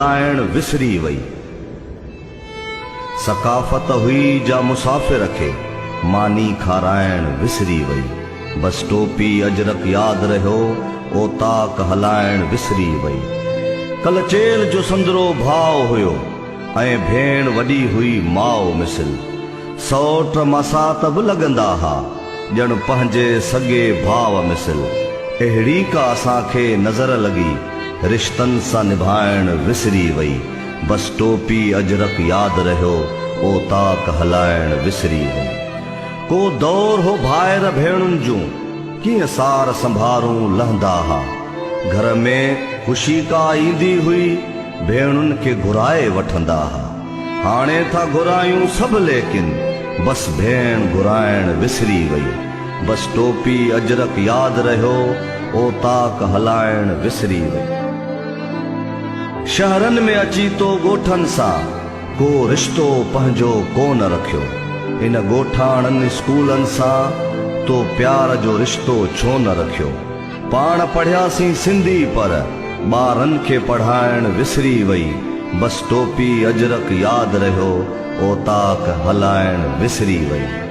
هلائڻ وسري وئي. ثقافت هئي جا مسافر کي ماني کارائڻ وسري وئي. بس ٽوپي اجرڪ ياد رهيو، اوطاق هلائڻ وسري وئي. ڪل چيل جو سندرو ڀاء هيو ۽ ڀيڻ وڏي هئي ماء مثل. سئوٽ ماسات به لڳندا ها، ڄڻ پنهنجي سڳي ڀاء مثل. اهڙي ڪا اسان کي نظر لڳي. رشتن سان نڀائڻ وسري وئي. بس ٽوپي اجرڪ ياد رهيو، اوطاق هلائڻ وسري وئي. ڪو دور هو ڀائر ڀيڻن جون، ڪيئن سار سنڀارون لهندا ها. گهر ۾ خوشي ڪا ايندي هئي، ڀيڻن کي گهرائي وٺندا ها. هاڻي ٿا گهرايون سڀ ليڪن، بس ڀيڻ گهرائڻ وسري وئي. بس ٽوپي اجرڪ ياد رهيو، اوطاق هلائڻ وسري وئي. شهرن ۾ اچي تو ڳوٺن سان ڪو رشتو پنهنجو ڪونه رکيو. ان ڳوٺاڻن اسڪولن سان تو پيار جو رشتو ڇو نه رکيو. پاڻ پڙهياسين سنڌي پر ٻارن کي پڙهائڻ وسري وئي. بس ٽوپي اجرڪ ياد رهيو، اوطاق هلائڻ وسري وئي.